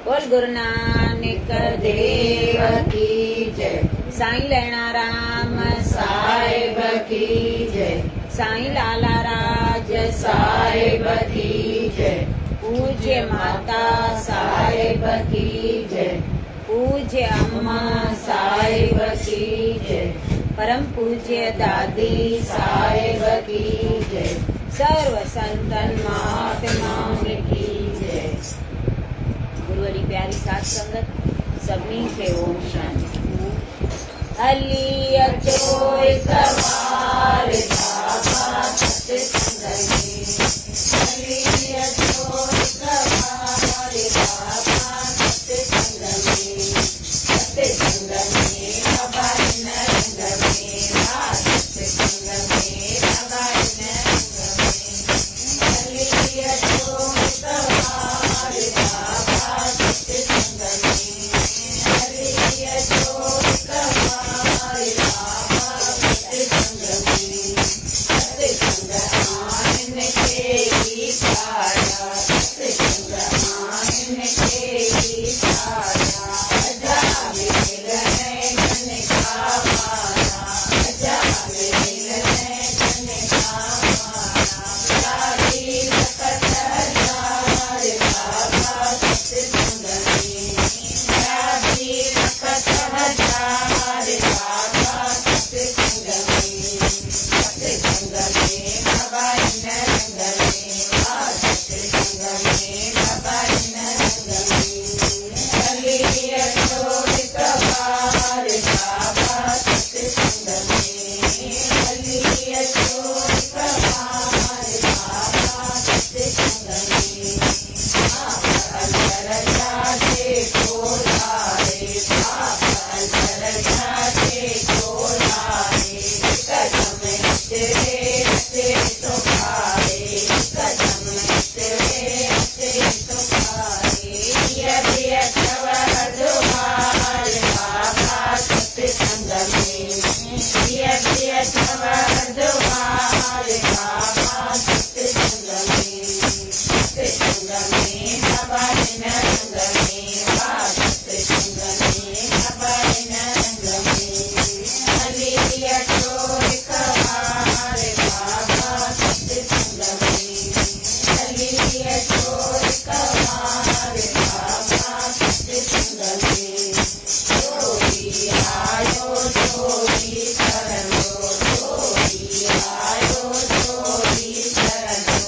بول گرو نانڪ ديو ڪي جئي. سائين لهڻا رام صاحب ڪي جئي. سائين لالا راج صاحب ڪي جئي. پوجيه ماتا صاحب ڪي جئي. پوجيه اما صاحب ڪي جئي. پرم پوجيه دادي صاحب ڪي جئي. سرو سنتن مهاتمائن ڪي جئي. گروء جي پياري ساڌ سنگت سڀني کي اوم شانتي. هلي اچو هڪ وار بابا ست سنگ ۾، هلي اچو هڪ وار بابا ست سنگ ۾، ست سنگ ۾ بابا هن رنگ ۾، وا ست سنگ ۾ بابا هن رنگ ۾، هلي اچو هڪ وار بابا ست سنگ ۾، هلي اچو هڪ وار بابا ست سنگ ۾، ست سنگ آهن ڪيئي پيارا، ست سنگ آهن ڪيئي پيارا، اجا ميل ۽ جن ڪا وارا، اجا ميل ۽ جن ڪا وارا، چاليهه لکت هزار بابا ست سنگ ۾، چاليهه لکت هزار بابا ست سنگ ۾، ست سنگ ۾ بابا هن رنگ ۾، وا ست سنگ ۾ بابا هن رنگ ۾، هلي اچو هڪ وار بابا ست سنگ ۾، هلي اچو هڪ وار بابا ست سنگ ۾، پاپ الر جا جيڪو لاهي، پاپ الر جا جيڪو لاهي، هڪدم هتڙي اچي ٿو پائي، هڪدم هتڙي اچي ٿو پائي، هيء به اٿو هردوار بابا ست سنگ ۾، هيء به اٿو هردوار بابا ست سنگ ۾، ست سنگ ۾ بابا هن رنگ ۾، وا ست سنگ ۾ بابا هن رنگ ۾، هلي اچو هڪ وار بابا ست سنگ ۾، هلي اچو هڪ وار بابا ست سنگ ۾، جوڳي آيو جوڳي ڪرندو، جوڳي آيو جوڳي ڪرندو،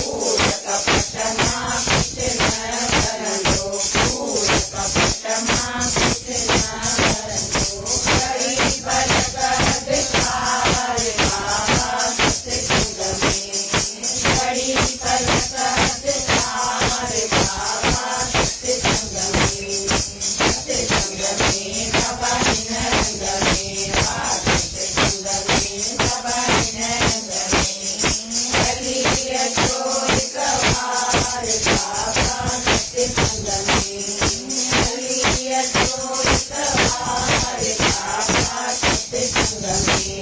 ڪوڙ ڪپٽ مان ڪجهه نه ورندو، ڪوڙ ڪپٽ مان ڪجهه نه ورندو، ڪري پلڪ اڌڪار بابا ست سنگ ۾، ڪري پلڪ اڌڪار بابا ست سنگ ۾، ست سنگ ۾ بابا هن رنگ ۾، وا ست سنگ ۾ بابا هن رنگ ۾، هلي اچو هڪ وار بابا ست سنگ ۾، هلي اچو هڪ وار بابا ست سنگ ۾،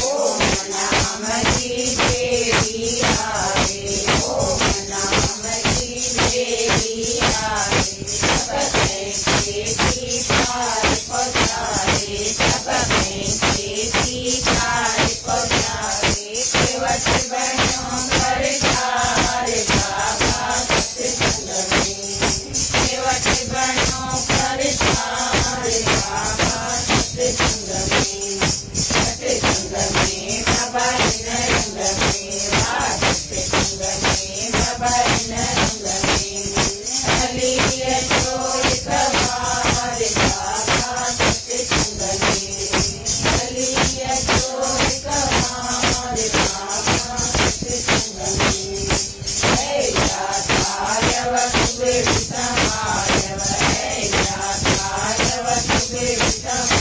اوم نام جي ٻيڙي آهي، اوم نام جي ٻيڙي آهي، سڀ ڪنهن کي ٿي پار پهچائي، سڀ ڪنهن کي ٿي پار پهچائي، ڪيوٽ بڻيو ڪرتار بابا ست سنگ ۾، ڪيوٽ بڻيو ڪرتار بابا ست سنگ ۾، ست سنگ ۾ بابا هن رنگ ۾، وا ست سنگ ۾ بابا هن رنگ ۾، هلي اچو هڪ وار بابا ست سنگ ۾، هلي اچو هڪ وار بابا ست سنگ ۾، اي داتاريو سگهڙ سنواريو، اي داتاريو سگهڙ سنواريو،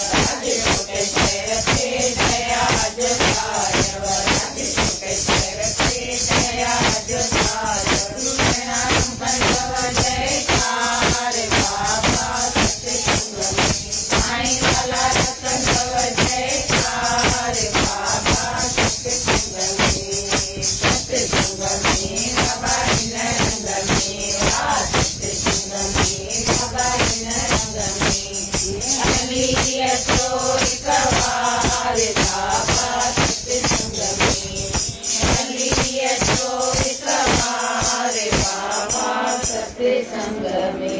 راڄ ڪوٽ شهر تي ديا جو ڌاريو، راڄ ڪوٽ شهر تي ديا جو ڌاريو، روپڻا ڪندو جئڪار بابا ست سنگ ۾، سائين لالا ڪندو جئڪار بابا ست سنگ ۾، ست سنگ ۾ بابا هن رنگ ۾، وا ستسنگ ۾.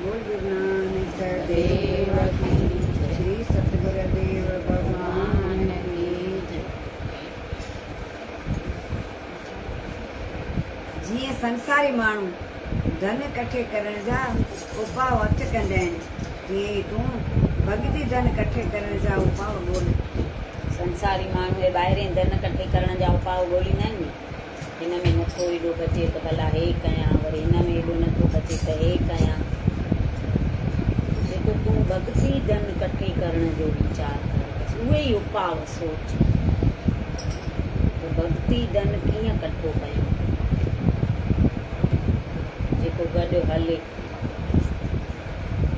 بول گرو نانڪ ديو ڪي جي، شري ستگرو ديو ڀڳوان ڪي جي. جيئن سنساري ماڻهو ڌن ڪٺي ڪرڻ جا اپاء هٿ ڪندا آهن، تيئن ئي تون ڀڳتي ڌن ڪٺي ڪرڻ جا اپاء ڳول. سنساري ماڻهو اهي ٻاهرين ڌن ڪٺي ڪرڻ جا اپاء ڳوليندا آهن ني. هن ۾ نٿو ايڏو بچي ته ڀلا هي ڪيان، وري هن ۾ ايڏو نٿو بچي ته هي ڪيان. جيڪو تون ڀڳتي ڌن ڪٺي ڪرڻ جو ويچار ڪر، بس اهي ئي اپاء سوچ ته ڀڳتي ڌن ڪيئن ڪٺو ڪيان، جيڪو گڏ هلي.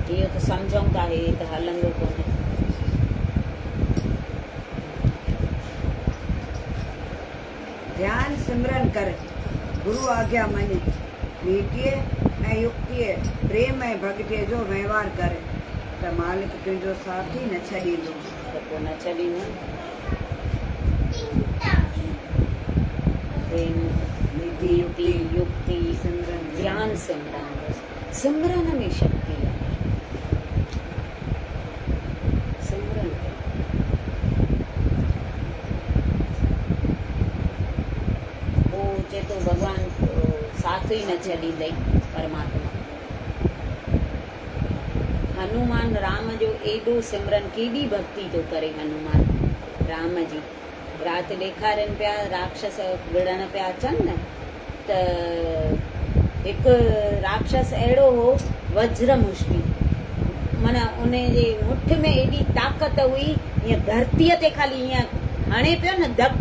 اهو ته سمجهون ٿا هي ته هلندو ڪونهي. ڌيان سمرن ڪر، گرو آگيا مڃ، نيتيء ۽ يڪتيء، پريم ۽ ڀڳتيء جو وهنوار ڪر ته مالڪ تنهنجو ساٿ ئي نه ڇڏيندو. ته پوء نه ڇڏيندو نه. پريم، نيتي، يڪتي، ڌيان سمرن، بس سمرن ۾ شڪتي آهي. سمرن ڪر. پوء چئي ٿو ڀڳوان ساٿ ئي نه ڇڏيندئي پرماتما. هنومان رام جو ايڏو سمرن ڪيڏي ڀڳتي ٿو ڪري هنومان رام جي. رات ڏيکارين پيا راڪشس وڙهڻ پيا اچن نه ته هڪ راڪشس اهڙو هو وجر مشٽي معنيٰ ان جي مٺ ۾ ايڏي طاقت هئي ائين ڌرتيء تي خالي ائين هڻي پيو نه ڌڪ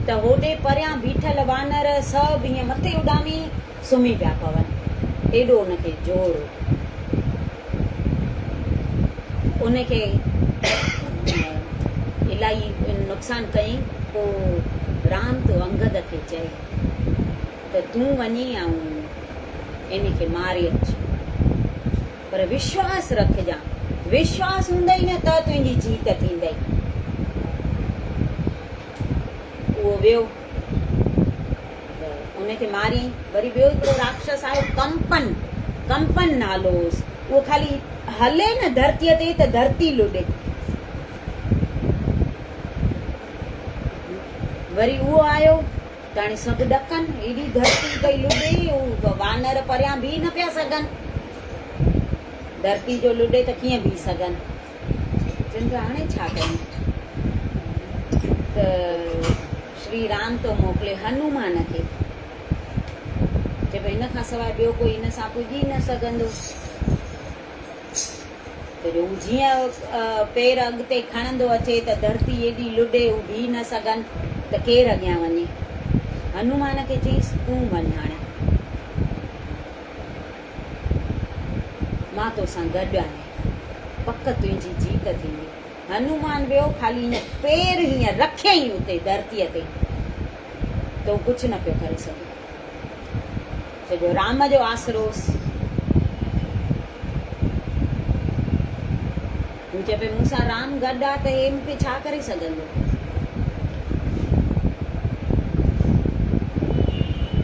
ته هوڏي پريان بيٺل وانر سڀ ائين مٿي اڏامي سمهي پيا پون ايڏو ان کي زور هو. ان کي الاهي نقصان ڪيائين. پوء رام ٿو انگد کي چئي ته تون وڃي ۽ ان کي ماري اچ، پر وشواس رکجان، وشواس هوندئي نه ته تنهنجي جيت ٿيندئي. اهو ويو ته ان کي ماريائين. وري ٻيو هڪڙو راڪشس آيو ڪمپن، ڪمپن نالو هوس. اهو خالي هلي نه ڌرتيء تي ته ڌرتي لڏي. وري اهو آيو ته هاڻي سڀ ڏڪن، ايڏي ڌرتي پئي لڏي، هو وانر پريان بيهي نه پيا سگهن. ڌرتي جو لڏي ته ڪيئن بيهي سگهن. چون پيا هاڻي ڇا ڪيون؟ ته شري رام ٿو موڪلي هنومان کي. چئي پيو هن کان سواء ٻيو ڪوئي هن سان پڄي نه سگهندو. ته جو هو جيئن پير اڳتي کڻندو اچي ته ڌرتي ايڏي لڏي هو بيهي نه سگهن ته ڪير اڳيان وڃي. هنومان کي چيس تون وڃ هاڻي. مان توسان گڏ آهيان. پڪ تنهنجي جيت ٿيندي. هنومان ويو، خالي هيئن پير هيئن رکيائين اتي ڌرتيء تي ته هو ڪجهه نه پيو ڪري سگهي. ڇو جو رام جو آسرو هوس. هو چئي پيو مون سان رام گڏ آ ته هي مون کي ڇا ڪري سگهندو؟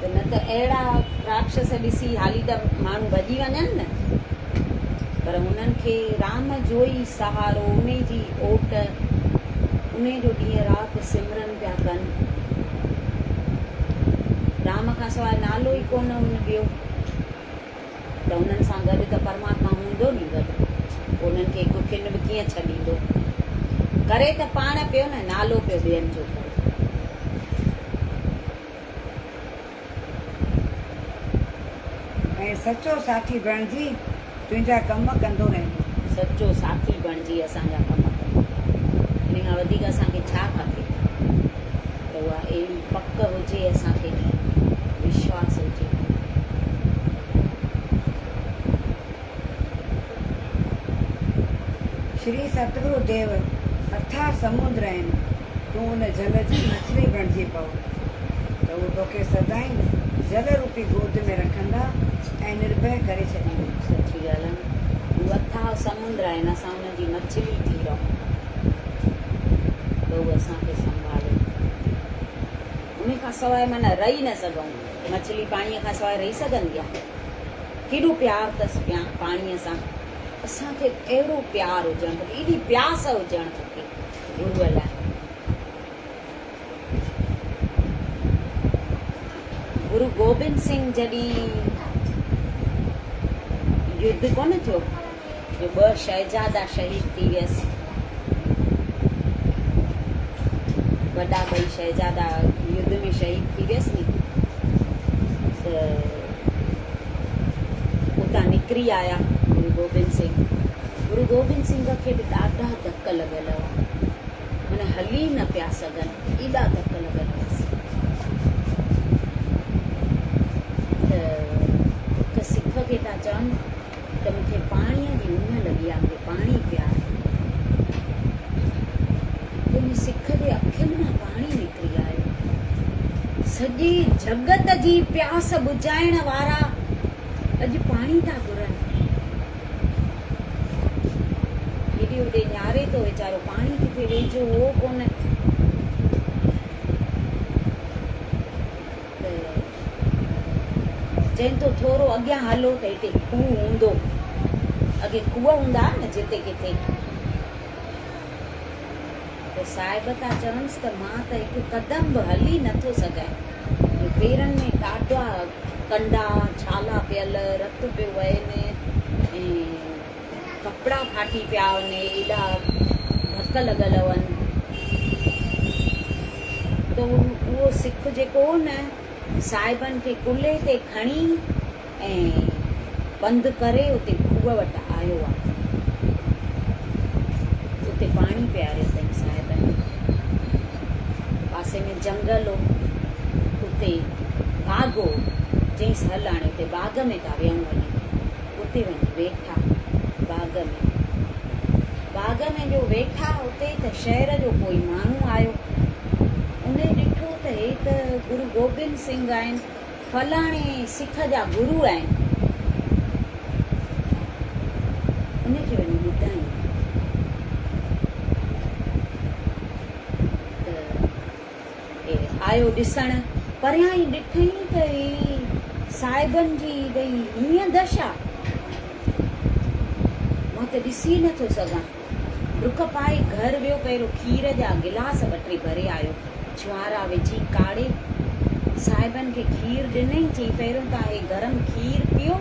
ته نه ته اهڙا راڪشس ڏسي حالي ته ماڻهو ڀڄي وڃن نه. پر هنن کي رام جو ئي سهارو، انهي جي اوٽ، انهي جو ڏينهن رات سمرن پيا ڪن. رام کان سواء نالو ئي ڪونه هن ٻيو. ته انهن سان گڏ ته پرماتما هوندو ني گڏ. پوء انهن کي هڪ کن به ڪيئن ڇڏيندو. ڪري ته پاڻ پيو نه، نالو پيو ٻين جو ڪري. ۽ سچو ساٿي بڻجي تنهنجا ڪم ڪندو رهندو. سچو ساٿي بڻجي اسان جا ڪم ڪندو. ان کان وڌيڪ اسان کي ڇا کپي ته اها اهڙي پڪ هجي اسان کي وشواس هجي. شري ستگرو ديو اٿاهه سمنڊ آهن. تون ان جل جي مڇلي بڻجي پئو ته هو توکي سدائين جل روپي گود ۾ رکندا ۽ نرڀئه ڪري ڇڏيندا. سچي ڳالهه آهي نه. هو اٿاهه سمنڊ آهن، اسان ان جي مڇلي ٿي رهون ته هو اسان کي سنڀالي. ان کان سواء معنيٰ رهي نه سگهون. مڇلي پاڻيء کان سواء رهي سگهندي آهي؟ ڪيڏو پيار اٿس پاڻيء سان. اسان کي به اهڙو پيار هجڻ کپي، ايڏي پياس هجڻ کپي گروء لاء. گرو گوبند سنگهه جڏهن يڌ ڪونه ٿيو جو ٻه شهزادا شهيد ٿي ويس، وڏا ٻئي شهزادا يڌ ۾ شهيد ٿي ويس ني ته اتان نڪري آيا گرو گوبند سنگهه. گرو گوبند سنگهه کي به ڏاڍا ڌڪ لڳل هئا. معنيٰ هلي نه پيا سگهن، ايڏا ڌڪ لڳل هئس ته هڪ سک کي ٿا چون ته مون کي پاڻيء جي اڃ لڳي آهي، مون کي پاڻي پيار. ته ان سک جي اکين مان پاڻي نڪري آيو. سڄي جڳت جي پياس ٻجهائڻ وارا اڄ پاڻي ٿا گهرن. هيڏي هوڏي نهاري ٿو ويچارو پاڻي ڪٿي ويجهو هو ڪونه ته چئين ٿو ٿورو اڳيان هلو ته هتي کوهه هوندو. اڳي کوهه هوندا هئا نه جتي ڪٿي. ته صاحب ٿا چونس ته مان ته هڪ قدم به هلي نٿو سگهان. جو پيرن ۾ ڏاڍا ڪنڊا، ڇالا پيل، رت پيو وهين ۽ ڪپڙا ڦاٽي پيا هئن، ايڏا ڌڪ لڳل هئن. ته اهو سک جيڪو هو نه، صاحبن کي ڪلهي تي کڻي ۽ پنڌ ڪري اتي کوهه وٽ آيو آ. اتي پاڻي پياريو اٿئين صاحبن. پاسي ۾ جنگل هو، اتي باغ هو. چيائينس هل هاڻي اتي باغ ۾ ٿا ويهون هلي. اتي وڃي ويٺا باغ ۾. باغ ۾ جو ويٺا اتي ته شهر جو ڪوئي ماڻهو آيو. انهي ڏٺو ته هي ته گرو گوبند سنگهه آهن. فلاڻي سک جا گرو آهن، ان کي وڃي ٻڌائين ته هي آيو ڏسڻ. پريان ئي ڏٺئين ته هي صاحبن جي ڀئي هيئن دشا، مان ته ڏسي نٿو سگهان. ڊڪ پائي گهر ويو، پهريون کير جا گلاس ٻه ٽي ڀري آيو. ڇوهارا وجهي ڪاڙهي صاحبن کي کير ڏنئين، چيائين پهريون توهان هي گرم کير پيئو،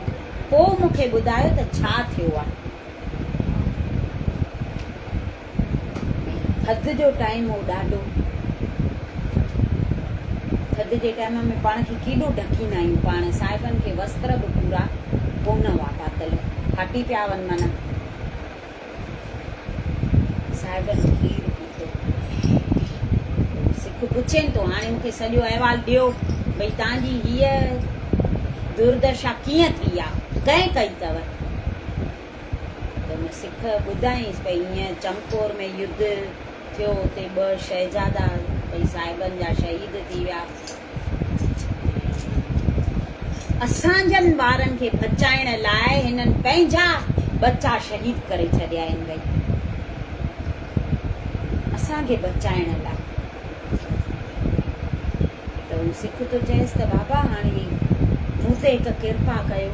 پوء مون کي ٻڌايو ته ڇا ٿيو آ. ٿڌ جو ٽائيم هو ڏاڍو. ٿڌ جي ٽائيم ۾ پاڻ کي ڪيڏو ڍڪيندا آهيون پاڻ. صاحبن کي وستر به پورا ڪونه هئا پاتل، ڦاٽي پيا هئن معنيٰ. صاحبن کير پيتو. سک پڇين ٿو، هاڻي مون کي سڄو احوال ڏيو، ڀئي توهان جي هيء دردشا ڪيئن ٿي آ؟ ڪنهن ڪئي اٿو؟ ته ان سک ٻڌايائينس، ڀئي هيئن چمڪور ۾ يڌ ٿيو، اتي ٻه شهزادا ڀئي صاحبن جا شهيد ٿي ويا. اسانجن ٻارن کي بچائڻ لاء هنن پنهنجا ٻچا شهيد ڪري ڇڏيا آهن ڀئي اسان کي بچائڻ لاء. ته هو سک ٿو چئيس ته بابا هاڻي مون تي هڪ ڪرپا ڪيو،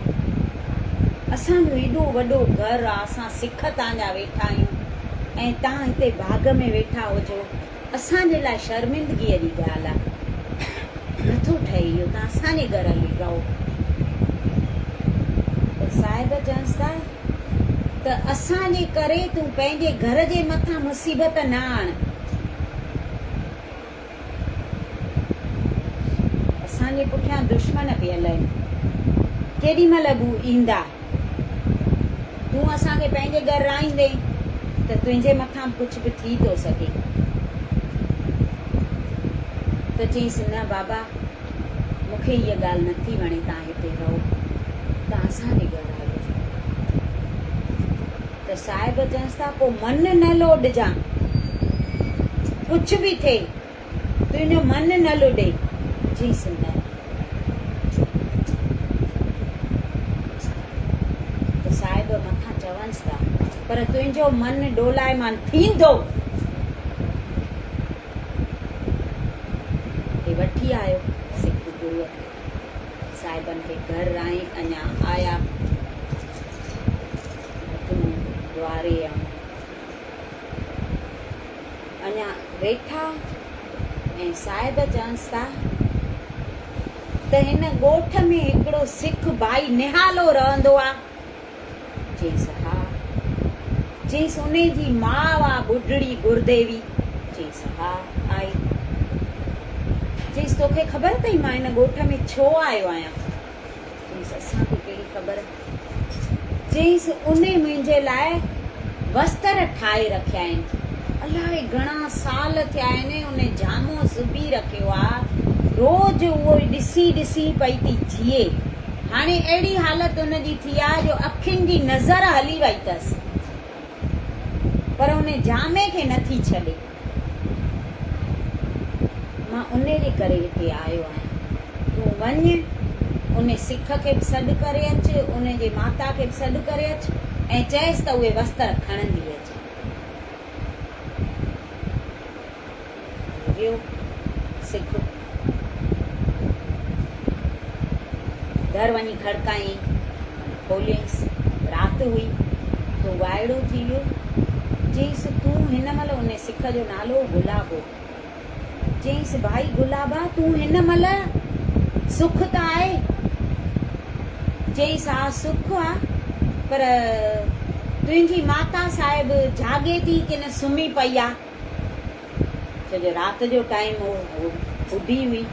اسان جو ايڏو وڏو گهر آ، اسان سک تان جا ويٺا آهيون ۽ تان هتي باغ ۾ ويٺا هجو. اسان جي لاء شرمندگيء جي ڳالهه آ. نٿو ٺهي اهو ته اسان جي گهر هلي رهو. ته صاحب چونس ٿا ته اسان جي ڪري تون پنهنجي گهر جي مٿان مصيبت نه آڻ. اسان جي پٺيان دشمن پيل آهن. ڪيڏي مهل به هو ايندا. تون اسان کي پنهنجي گهر رهائيندين ته تنهنجي مٿان به ڪجهه به ٿي ٿو سگهي. ته چيائينس، نه بابا، مون کي هيء ڳالهه نٿي وڻي، توهان هتي رهو، توهان اسان جي گهر هلو. ته صاحب چونس ٿا، پوء من نه لوڏجان. ڪجهه به ٿئي، تنهنجو من نه لڏي. چيس نه. ته صاحب مٿان چونس ٿا، پر تنهنجو من ڏولائمان ٿيندو. هي وٺي آيو سک گروء کي. صاحبن کي گهر آئين اڃا آيا هٿ منهن ڌوئاري آئون. اڃا ويٺا ۽ صاحب چونس ٿا ته هن ڳوٺ ۾ هڪڙو سک ڀائي نهالو رهندو آ. چيس ها. چيس انهي جي ماء آ ٻڍڙي گرديوي. چيس ها آهي. چيس توکي خبر اٿئي مان هن ڳوٺ ۾ ڇو آيو آهيان؟ چيس اسان کي ڪهڙي خبر. چيس انهي منهنجي لاء وستر ٺاهي رکيا آهن. الائي گهڻا سال ٿيا آهن انهي جامو سبي رکيو آ. روز اهو ئي ڏسي ڏسي پئي ٿي جيئي. هاڻي اهڙي حالت ان جي ٿي آ جو اکين جي نظر هلي وئي اٿس. پر انهي جامي کي نه ٿي ڇڏي. مان انهي جي ڪري هتي آيو آهيان. تون وڃ، انهي سک کي به سڏ ڪري اچ، انهي جي ماتا کي به سڏ ڪري اچ ۽ چئيس ته اهي وستر کڻندي اچ. ويو سک. در وڃي کڙڪايائين. کوليائينس. رات هئي. تو وائڙو ٿي ويو. چيائينس، تون هن مهل انهي سک جو نالو هو گلاب هو. چيائينس، ڀائي گلابا تون هن مهل سک ته آهي؟ چيائينس، ها سک آ، پر تنهنجي ماتا صاحب جاڳي ٿي ڪي نه سمهي پئي آ؟ ڇو جو رات جو ٽائيم هو، هوء ٻڍي هئي.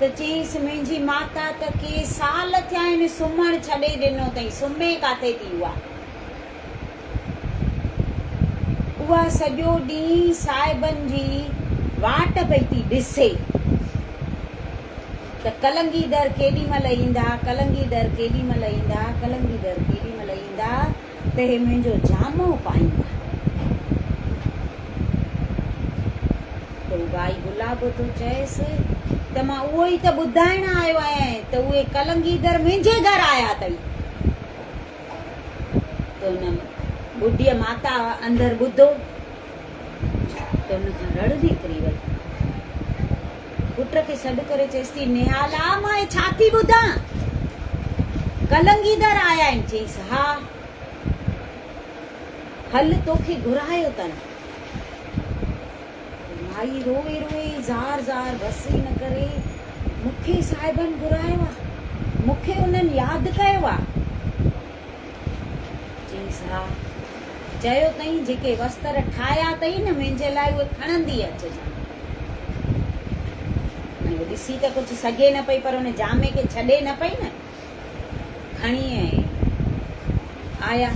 ته چيائينس، منهنجي ماتا ته ڪي سال ٿيا آهن سمهڻ ڇڏي ڏنو اٿئي، سمهي ڪاٿي ٿي اها؟ اها سڄو ڏينهن صاحبن جي واٽ پئي ٿي ڏسي ته ڪلنگي در ڪيڏي مهل ايندا، ڪلنگي در ڪيڏي مهل ايندا، ڪلنگي در ڪيڏي مهل ايندا. ته هي منهنجو جامو پائيندا. ته هو ڀائي گلاب ٿو چئيس ته مان اهو ئي ته ٻڌائڻ آيو آهيان ته اهي ڪلنگيدر منهنجي گهر آيا اٿئي. ته هن ٻڍيء ماتا اندر ٻڌو ته هن کان رڙ نڪري وئي. پٽ کي سڏ ڪري چيس ٿي، نهالا مان هي ڇا ٿي ٻڌان؟ ڪلنگيدر آيا آهن. چيس، ها، هل توکي گهرايو اٿن. مائي روئي روئي زار زار بس ئي نه ڪري، مون کي صاحبن گهرايو آ، مون کي انهن ياد ڪيو آ. چيس، ها، چيو اٿئين جيڪي وستر ٺاهيا اٿئي نه منهنجي لاء اهي کڻندي اچجان. هاڻي هو ڏسي ته ڪجهه سگهي نه پئي پر ان جامي کي ڇڏي نه پئي نه، کڻي ۽ آيا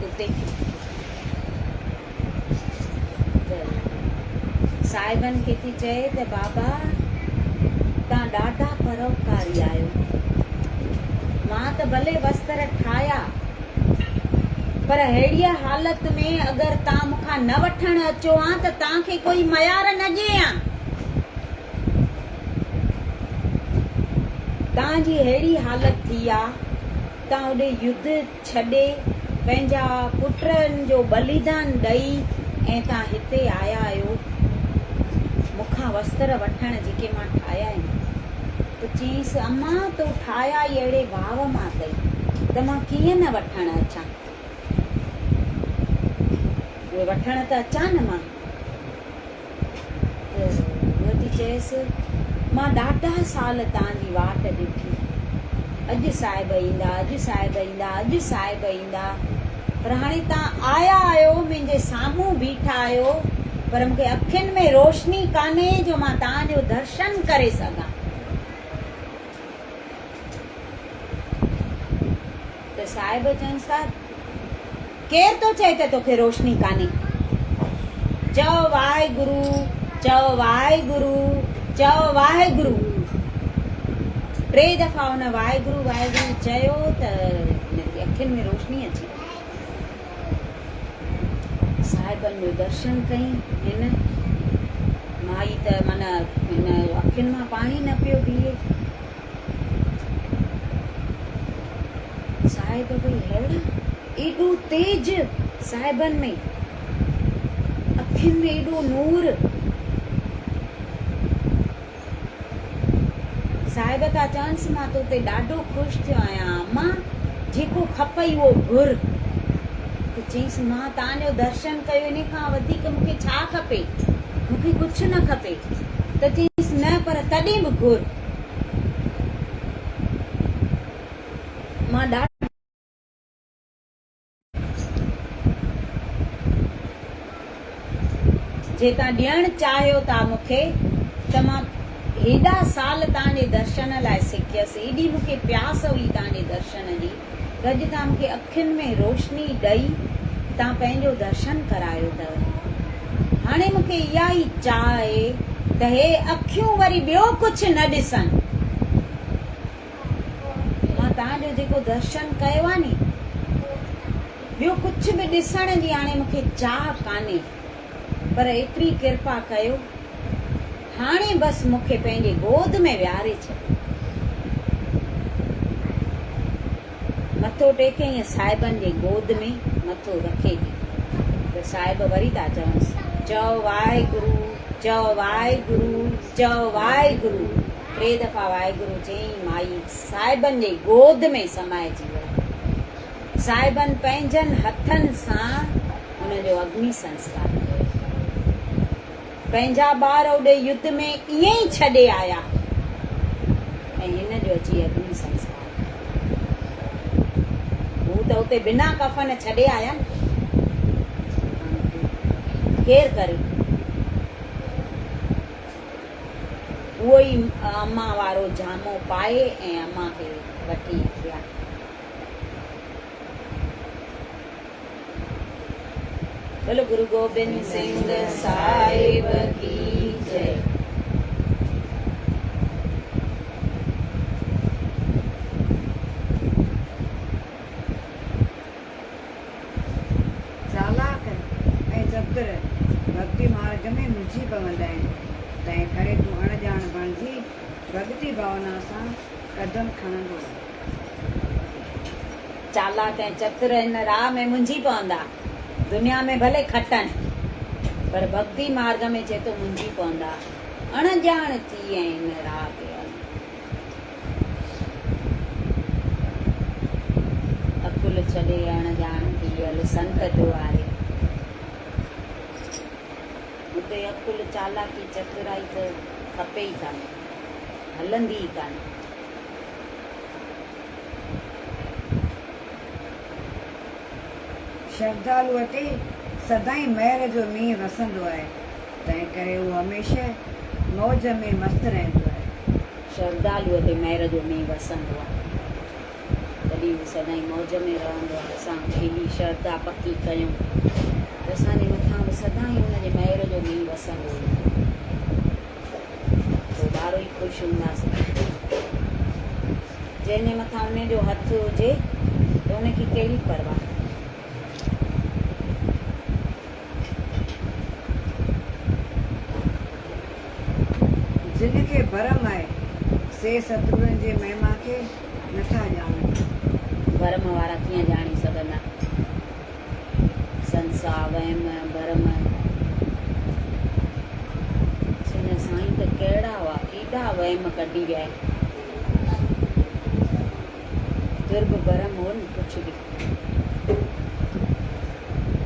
اتي ته صاحبن کي ٿي چئي ته بابا تان ڏاڍا پروپڪاري آهيو، مان ته ڀلي وستر ٺاهيا پر ههڙيء حالت ۾ اگر تان مون کان نه وٺڻ اچو ها ته تان کي ڪوئي ميار نه ڏئي ها. تان جي ههڙي حالت ٿي آ، تان هوڏي يڌ ڇڏي پنهنجا پٽن جو ٻليدان ڏئي ۽ تان هتي آيا آهيو مون کان وستر وٺڻ جيڪي مان ٺاهيا آهن. ته چيائينس، امان تو ٺاهيا ئي اهڙي ڀاو مان اٿئي ته مان ڪيئن نه وٺڻ اچان. اهي وٺڻ ته اچان نه مان. ته هوء ٿي چئيس، مان ڏاڍا سال تان جي واٽ ڏٺي. اڄ صاحب ايندا، اڄ صاحب ايندا، اڄ صاحب ايندا. پر هاڻي تان آيا آهيو، منهنجي سامهون بيٺا آهيو، پر مون کي اکين ۾ روشني ڪانهي جو مان تان جو درشن ڪري سگهان. ته صاحب چونس ٿا، ڪير ٿو چئي ته توکي روشني ڪانهي؟ چئو واهگرو، چئو واهگرو، چئو واهگرو. ٽي دفعا هن واهگرو واهگرو چيو ته هن جي اکين ۾ روشني اچي وئي. صاحبن جو درشن ڪيائين هن. ته معنيٰ هن اکين مان پاڻي نه پيو بيهي. صاحب به اهڙا، ايڏو تيج صاحبن ۾، اکين ۾ ايڏو نور. صاحب ٿا چونس مان تو تي ڏاڍو خوش ٿيو آهيان امان، جيڪو کپئي اهو گهر. ته چيس مان توهان جو درشن ڪيو انهي کان وڌيڪ مون کي ڇا کپي، مون کي ڪجهه نه کپي. ته چيس نه پر تڏهن به گهر. مان ڏاڍو. جي توهان ڏيڻ چاهيو ٿا مون کي ته مان هيڏا سال توهان جي درشن لاء سکيس، ايڏي مون کي پياس هئي توهان جي درشن جي ته اڄ توهان مون کي اکين ۾ روشني ڏئي توهان پنهنجو درشن ڪرايو اٿو. هاڻي مون کي اها ئي چاهه آهي ته هي اکيون وري ٻيو ڪجهه نه ڏسن. مان توهان جو جيڪو درشن ڪيو آهي ني، ٻيو ڪجهه به ڏسڻ جي هاڻي مون کي چاهه ڪانهي، پر ايتري ڪرپا ڪيو، هاڻي بس مون کي پنهنجي گود ۾ ويهاري ڇڏيو. مٿو ٽيڪي ائين صاحبن جي گود ۾ مٿو رکي ٿي ته صاحب وري ٿا چونس، چئو واهگرو، چئو واهگرو، چئو واهگرو. ٽي دفعا واهگرو چيائين، مائي صاحبن جي گود ۾ سمائجي وئي. صاحبن پنهنجن هٿن سان هن جو اگني سنسڪار ڪيو. پنهنجا ٻار اوڏي يڌ ۾ ائين ئي ڇڏي آيا ۽ هن جو اچي اگني سنسڪار ڪيو. هو ته اتي بنا ڪفن ڇڏي آيا نه. ڪير ڪري؟ اهو ئي امان وارو جامو پائي ۽ امان کي وٺي ويا. بولو گرو گوبند سنگھ صاحب ڪي جئي. چالاڪ ۽ چتر ڀڳتي مارڳ ۾ منجهي پوندا آهن، تنهن ڪري تون اڻ ڄاڻ بڻجي ڀڳتي ڀاونا سان قدم کڻندو رهه. چالاڪ ۽ چتر هن راهه ۾ منجهي پوندا. دنيا ۾ ڀلي کٽن، پر ڀڳتي مارڳ ۾ چئي ٿو منجهي پوندا. اڻ ڄاڻ ٿي ۽ هن راهه تي هل. عقل ڇڏي اڻ ڄاڻ ٿي هل سنت دواري. اتي عقل، چالاڪي، چترائي ته کپي ئي ڪانه، هلندي ئي ڪانه. شرڌالوء تي سدائين مهر جو مينهن وسندو آهي، تنهنڪري هو هميشه موج ۾ مست رهندو آهي. شرڌالوء تي مهر جو مينهن وسندو آهي، تڏهن هو سدائين موج ۾ رهندو آهي. اسان ايڏي شرڌا پڪي ڪيون ته اسان جي مٿان به سدائين ان جي مهر جو مينهن وسندو هوندو. پوء ٻارهو ئي خوش هونداسين. جنهن جي مٿان ان جو هٿ هجي ته ان کي ڪهڙي پرواهه. جن کي ڀرم آهي، سي ستگرن جي مهما کي نٿا ڄاڻن. ڀرم وارا ڪيئن ڄاڻي سگهندا؟ سنسا، وهم، ڀرم. سن سائين ته ڪهڙا هئا، ڪيڏا وهم ڪڍي ويا آهن. درٻ ڀرم هو نه ڪجهه به.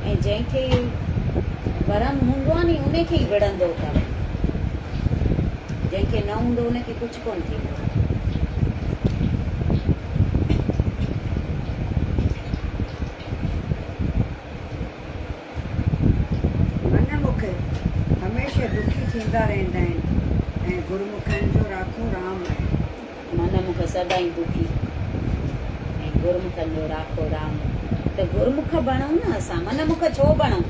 ۽ جنهن کي ڀرم هوندو آهي ني ان کي ئي وڙهندو اٿو. جنهن کي نه هوندو ان کي ڪجهه ڪونه ٿيندو. منمک هميشه دکي ٿيندا رهندا آهن ۽ گرمکن جو راکو رام آهي. منمک سدائين دکي ۽ گرمکن جو راکو رام. ته گرمک بڻون نه اسان منمک ڇو بڻون؟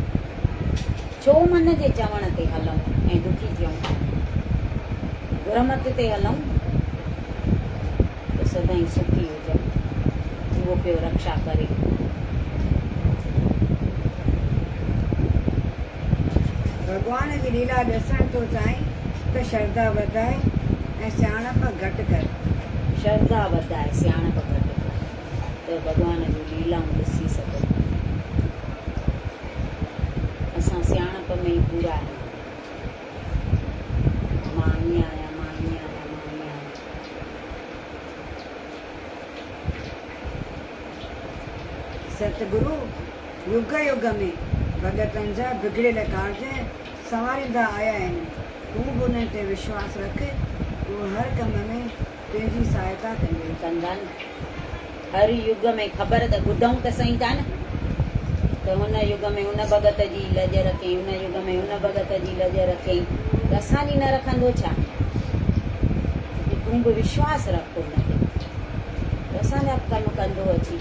ڇو من جي چوڻ تي هلون ۽ دکي ٿيون؟ گرمت تي هلون ته سدائين سکي هجون. اهو پيو رڪشا ڪري. ڀڳوان جي ليلا ڏسڻ ٿو چاهين ته شرڌا وڌاء ۽ سياڻپ گهٽ ڪر. شرڌا وڌاء، سياڻپ گهٽ ڪر ته ڀڳوان جون ليلائون ڏسي سگهون. اسان سياڻپ ۾ ئي پورا آهيون. مان ائين آهيان، مان ائين آهيان، مان ائين آهيان. ستگرو يگ يگ ۾ ڀڳتن جا بگڙيل ڪارج سنواريندا آيا آهن. تون به انهن تي وشواس رک، اهي هر ڪم ۾ تنهنجي سهائتا ڪندي. ڪندا نه. هر يگ ۾ خبر ته ٻڌئون ته سهي ٿا نه ته هن يگ ۾ هن ڀڳت جي لڄ رکيائين، هن يگ ۾ هن ڀڳت جي لڄ رکيائين ته اسان جي نه رکندو ڇا؟ تون به وشواس رک ان تي ته اسان جا به ڪم ڪندو اچي.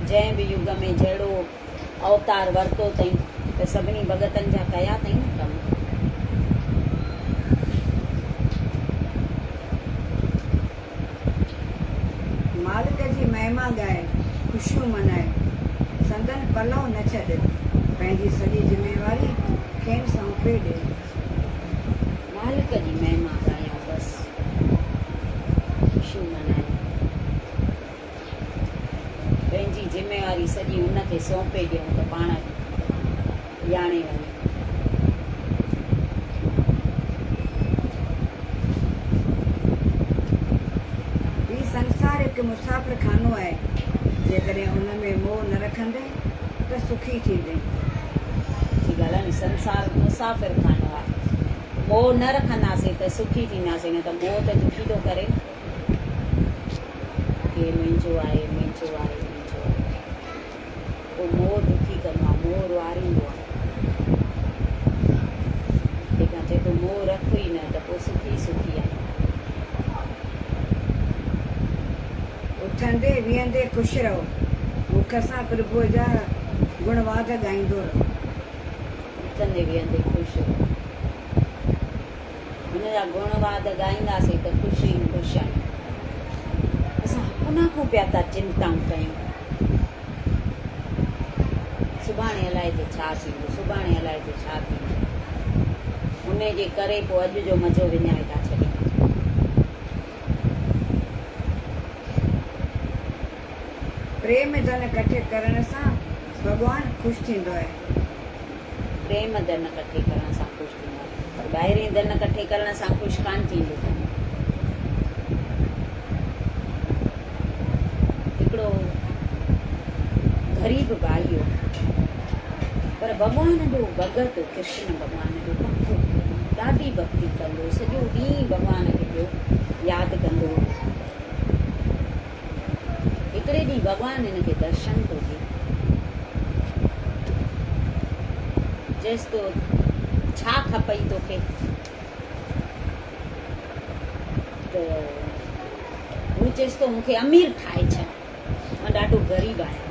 جنهن به يگ ۾ جهڙو اوتار ورتو اٿئين ته سڀني ڀڳتن جا ڪيا اٿئين نه ڪم. مالڪ جي مهما ڳائي خوشيون منائي، سندن پلئو نه ڇڏ، پنهنجي سڄي ذميواري کين سونپي ڏي. مالڪ جي مهما ڳايون بس خوشيون منايون. پنهنجي ذميواري سڄي ان کي سونپي ڏيون ته پاڻ ڄاڻي وڃي. هي سنسار هڪ مسافر خانو آهي، جيڪڏهن ان ۾ موهه نه رکندين ته سکي ٿيندين. سچي ڳالهه آهي نه سنسار مسافر خانو آهي. موهه نه رکنداسين ته سکي ٿينداسين نه ته موهه ته دکي ٿو ڪري نه. ڪي منهنجو آهي منهنجو آهي منهنجو آهي. پوء موهه دکي ڪندو آهي موهه روئاريندو آهي. تنهن کان چئي ٿو موهه رک ئي نه ته پوء سکي ئي سکي آهين. اٿندي ويهندي خوش رهو. مک سان پرڀوء جا گڻ واڌ ڳائيندو رهو. اٿندي ويهندي خوش رهو. هن جا گڻ واڌ ڳائينداسين ته خوش ئي خوش آهيون. اسان اپنا کان پيا ٿا چنتائون ڪيون. سڀاڻي الائي ته ڇا ٿيندو، سڀاڻي الائي ته ڇا ٿيندو. انهي جي ڪري پوء اڄ جو مزو وڃائي ٿا ڇڏيون. پريم ڌن ڪٺي ڪرڻ سان ڀڳوان خوش ٿيندو آهي. پريم ڌن ڪٺي ڪرڻ سان خوش ٿيندو آهي پر ٻاهرين ڌن ڪٺي ڪرڻ سان خوش ڪانه ٿيندو. هڪڙو غريب ڀائي هو پر ڀڳوان جو ڀڳت هو، ڪرشن ڀڳوان جو پڪو، ڏاڍي ڀڳتي ڪندو هو، سڄو ڏينهن ڀڳوان کي پيو ياد ڪندو هو. هڪڙي ڏينهن ڀڳوان هن کي درشن ٿو ڏئي. چيس ٿو، ڇا کپئي توکي؟ ته هو چيس ٿو، مون کي امير ٺاهي ڇڏ، مان ڏاڍو غريب آهيان.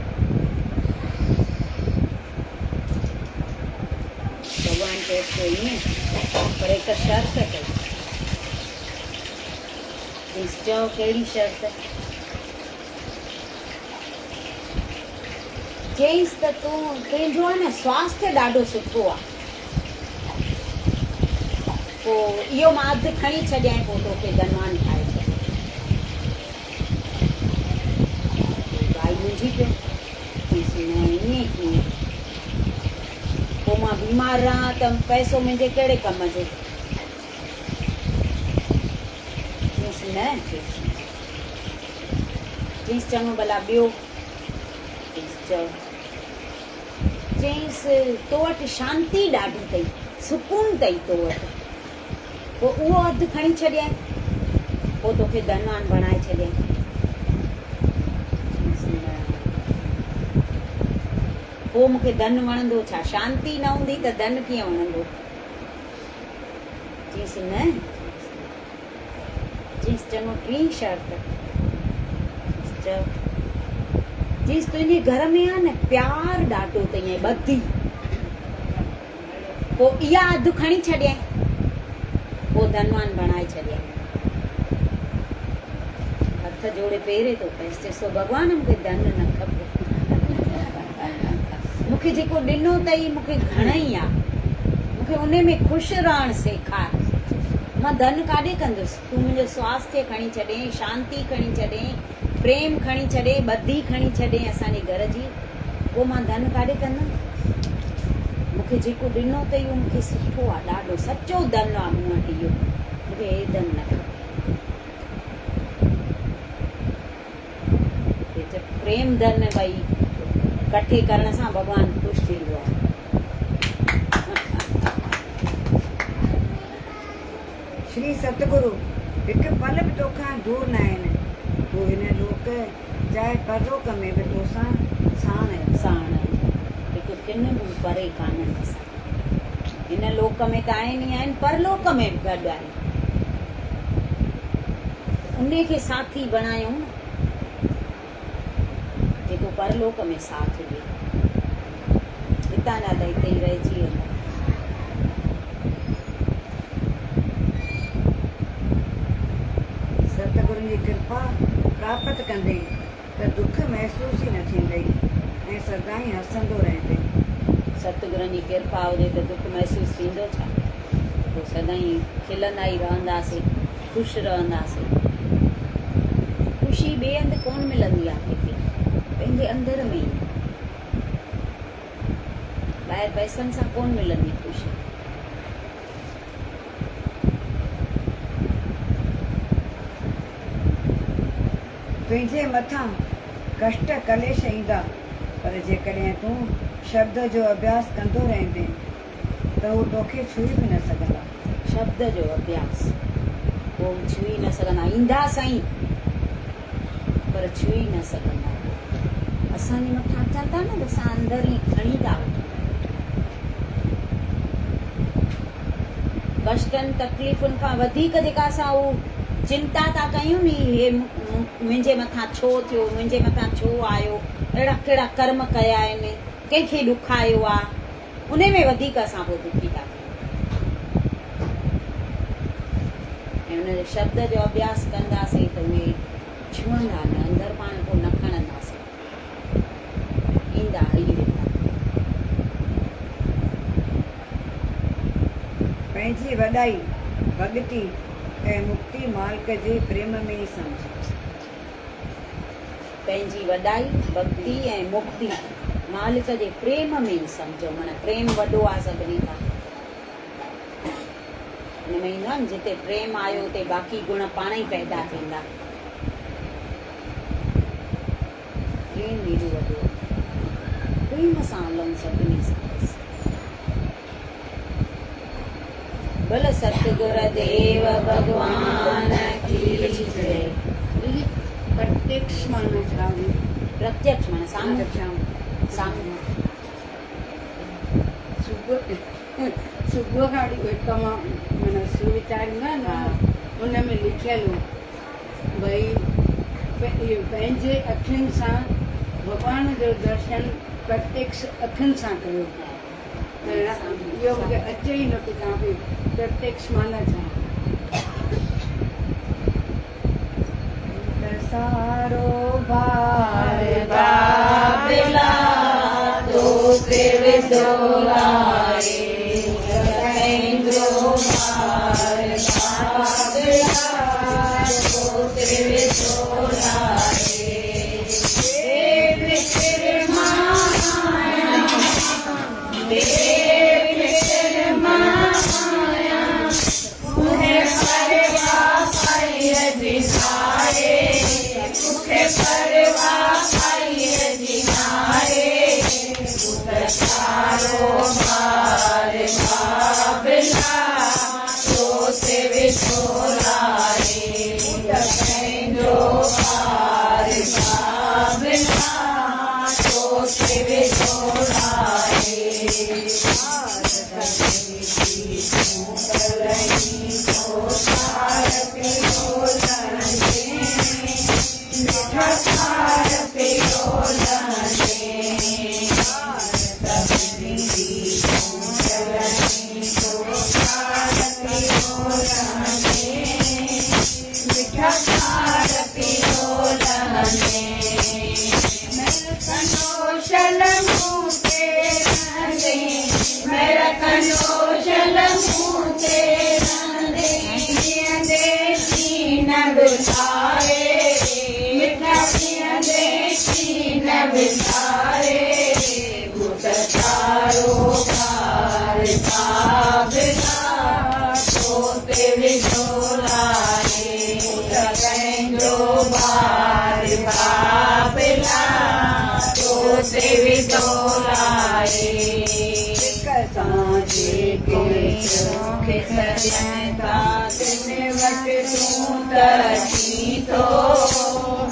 ڀڳوان چيس ٿو، ائين، پر هڪ شرط اٿئي. چيس، چئو ڪهڙي شرط؟ چيائينس ته تون تنهنجو آ نه سواسٿيه ڏاڍو سٺو آ، پوء اهو مان اڌ کڻي ڇڏيانء پوء توکي ڌنوان ٺاهي ڇڏيان. پوء ڀائي منجهي پيو. چيس نه ائين ڪيئن؟ پوء مان بيمار رهان ته پئسو منهنجي ڪهڙي ڪم جو؟ چيس نه، چيس نه. چيس چڱو ڀلا ٻيو؟ چيس چئو. چيس تو وٽ شانتي ڏاڍي اٿئي، سڪون اٿئي تو وٽ. پوء اهو اڌ کڻي ڇڏيانء، پوء توکي ڌنوان بڻائي ڇڏيانء. چيس نه. پوء مون کي ڌن وڻندو ڇا؟ شانتي نه هوندي ته ڌن ڪيئن وڻندو؟ چيس نه. چيس چڱو ٽين شرط. چيس چئو. چيس تنهنجي گهر ۾ آ نه پيار ڏاڍو اٿئي ۽ ٻڌي. پوء اها اڌ کڻي ڇڏيائين. پوء ڌنوان بڻائي ڇڏيائين. هٿ جوڙي پيري ٿو پئس. چيس ٿو ڀڳوان مون کي ڌن نه کپي. مون مون کي جيڪو ڏنو اٿئي مون کي گهڻئي آ. مون کي انهي ۾ خوش رهڻ سيکار. مان ڌن ڪاڏي ڪندس؟ تون منهنجو سواسٿيه کڻي ڇڏين، شانتي کڻي ڇڏين، پريم کڻي ڇڏين، ٻڌي کڻي ڇڏين اسان جي گهر جي، پوء مان ڌن ڪاڏي ڪندم؟ مون کي جيڪو ڏنو اٿئي اهو مون کي سٺو آ، ڏاڍو سچو ڌن آ مون وٽ اهو، مون کي هي ڌن نه کپي. پريم ڌن ڀئي ڪٺي ڪرڻ سان ڀڳوان خوش ٿيندو آ. شري ستگرو هڪ پل به توکان دور ناهن. هو هن لوڪ چاهي پرلوڪ ۾ به توسان ساڻ آهن. ساڻ آهن. هڪ ڪن به هو پري ڪانهن اسان کان. هن لوڪ ۾ ته آهن ئي آهن، پرلوڪ ۾ به گڏ آهن. انهي کي ساٿي بڻايون نه، جيڪو پرلوڪ ۾ ساٿ ڏئي. هتان جا ته هتي ئي رهجي ويندا. ستگرن جي ڪرپا پراپت ڪندين ته دک محسوس ئي نه ٿيندئي ۽ سدائين هسندو رهندين. ستگرن جي ڪرپا هجي ته دک محسوس ٿيندو ڇا؟ پوء سدائين کلندا ئي رهنداسين، خوش رهنداسين. خوشي ٻئي هنڌ ڪونه ملندي آهي ڪٿي، پنهنجي اندر ۾ ئي. ٻاهر پئسن سان ڪونه ملندي خوشي. تنهنجي مٿان ڪشٽ ڪليش ايندا، پر جيڪڏهن تون شبد جو اڀياس ڪندو رهندين ته هو توکي ڇهي به نه سگهندا. شبد جو اڀياس، هو ڇهي نه سگهندا. ايندا سهي، پر ڇهي نه سگهندا. اسان جي مٿان اچن ٿا نه ته اسان اندر ئي کڻي ٿا وٺون. ڪشٽن تڪليفن کان وڌيڪ جيڪا اسان هو چنتا ٿا ڪيون ني هي منهنجي مٿان ڇو ٿيو، منهنجي مٿان ڇو آيو، اهڙا ڪهڙا ڪرم ڪيا آهن، ڪنهن کي ڏکايو آ، انهي ۾ وڌيڪ اسان پوء دکي ٿا ٿيون. ۽ ان جي شبد جو اڀياس ڪنداسين ته اهي ڇهندا نه، اندر پاڻ پوء نه کڻنداسين، ايندا هلي ويندا. پنهنجي وڏائي، ڀڳتي ۽ مڪتي مالڪ جي پريم ۾ ئي سمجهه. پنهنجي وڏائي، ڀڳتي ۽ مڪتي مالڪ جي پريم ۾ ئي سمجهو. معنيٰ پريم وڏو آهي سڀني کان. ان ۾ ايندو آهي نه جتي پريم آيو اتي باقي گڻ پاڻ ئي پيدا ٿيندا. پريم ايڏو وڏو آهي. پريم سان هلون سڀني سان بس. بل ستگر ديو ڀڳوان ڪي جئي. ديدي پرتيڪش معنيٰ ڇا هوندي؟ پرتيڪش معنيٰ سامهون سامهون. صبح صبح کان وٺي هڪ مان معنيٰ سويچار ايندو آهي نه ان ۾ لکيل هو ڀئي اهو پنهنجي اکين سان ڀڳوان جو درشن پرتيڪش اکين سان ڪيو ته اهو مونکي اچي ئي نه پيو چوان پئي پرتيڪش معنيٰ ڇا؟ ته سارو بار بابلا تو تي وڌو لائي پنهنجو بار بابلا تو تي وڌو لائي بي فڪر مان آهيان بي فڪر مان آهيان مونکي پرواهه پائيء جي ناهي مونکي پرواهه پائيء جي ناهي تون ته سارو بار بابلا تو تي وڌو لائي تون ته پنهنجو بار بابلا تو تي وڌو لائي. سارو بار بابلا تو تي وڌو لاهي، مون ته پنهنجو بار بابلا تو تي وڌو لاهي. سڪ سان جيڪي توکي سڏين ٿا تن وٽ تون ته اچين ٿو،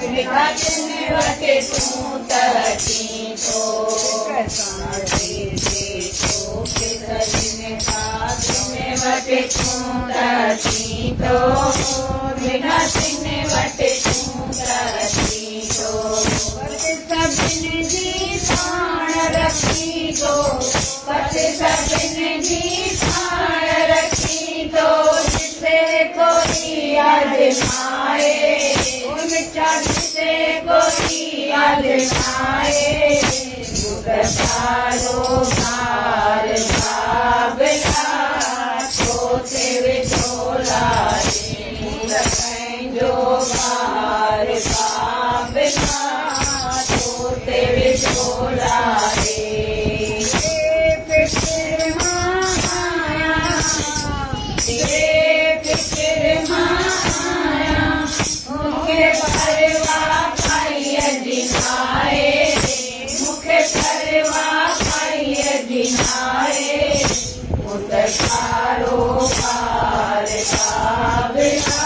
مٺا تن وٽ تون ته اچين ٿو. سڪ سان جيڪي توکي سڏين ٿا تن وٽ تون ته اچين ٿو، مٺا تن وٽ تون ته اچين ٿو. پت سڀني جي پاڻ رکين ٿو، پت سڀني جي پاڻ رکين ٿو، جتي ڪوئي آزمائي، او مٺا جتي ڪوئي آزمائي، مون ته سارو بار بابلا تو تي وڌو لاهي، مون ته پنهنجو بار بابلا تو تي وڌو لاهي. بيفڪر مان آهيان، بيفڪر مان آهيان، مون کي پرواهه ڪائيءَ جي ناهي، مون کي پرواهه ڪائيءَ جي ناهي. مون ته سارو بار بابلا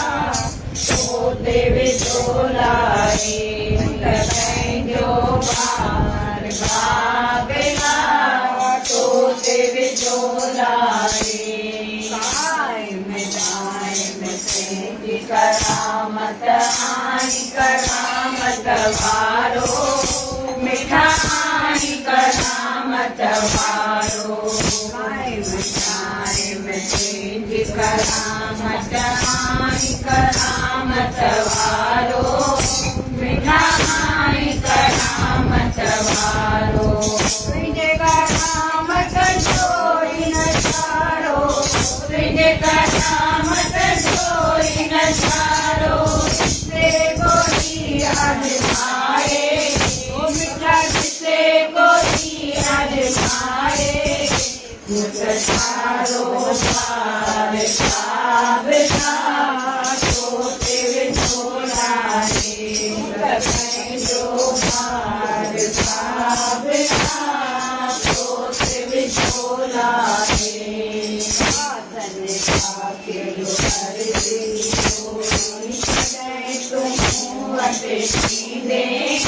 تو تي وڌو لاهي، مون ته پنهنجو بار بابلا تو تي وڌو لاهي. قائم دائم تنهنجي ڪرامت آئين ڪرامت وارو، مٺا آئين ڪرامت وارو. قائم دائم تنهنجي ڪرامت آئين ڪرامت وارو، مٺا آئين ڪرامت وارو. تنهنجي ڪرامت جو ئي نظارو، تنهنجي ڪرامت جو ئي نظارو، جتي ڪوئي آزمائي، او مٺا جتي ڪوئي آزمائي، مون ته سارو بار بابلا تو تي وڌو لاهي، مون ته پنهنجو بار بابلا تو تي وڌو لاهي. داتن ساٿ جو عرض ڪڏهن تون مون وٽ ايندين،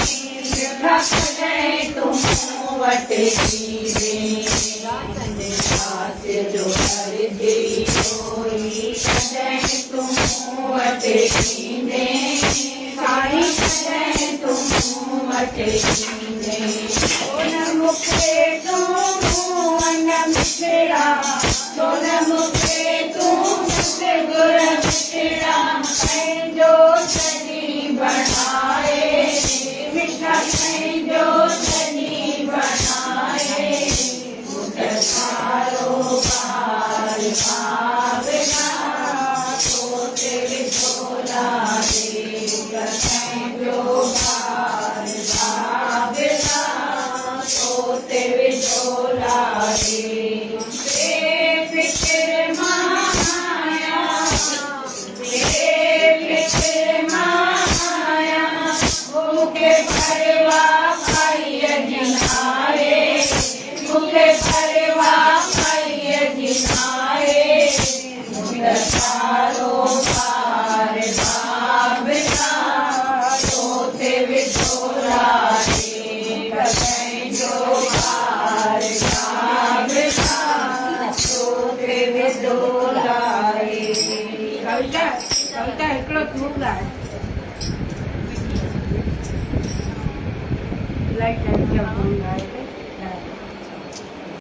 مٺا ڪڏهن تون مون وٽ ايندين. داتن ساٿ جو عرض ڪوئي، ڪڏهن تون مون وٽ ايندين، سائين ڪڏهن تون مون وٽ ايندين. ڇو نه مون کي تون مون مٺڙا، ڇو نه مون کي تون ستگرو مٺڙا پنهنجو ڌڻي بڻائي، مٺا پنهنجو ڌڻي بڻائي. مون ته سارو بار بابلا تو تي وڌو لاهي، مون ته پنهنجو بار بابلا تو تي وڌو لاهي. بيفڪر مان آهيان، بيفڪر مان آهيان، مون کي پرواهه ڪائيءَ جي ناهي، مون کي پرواهه ڪائيءَ جي ناهي. مون ته سارو بار بابلا تو تي وڌو لاهي، مون ته پنهنجو بار بابلا تو تي وڌو لاهي. ڪويتا ڪويتا هڪڙو تون ڳائي الاهي ٽائيم ٿيو تون ڳائي.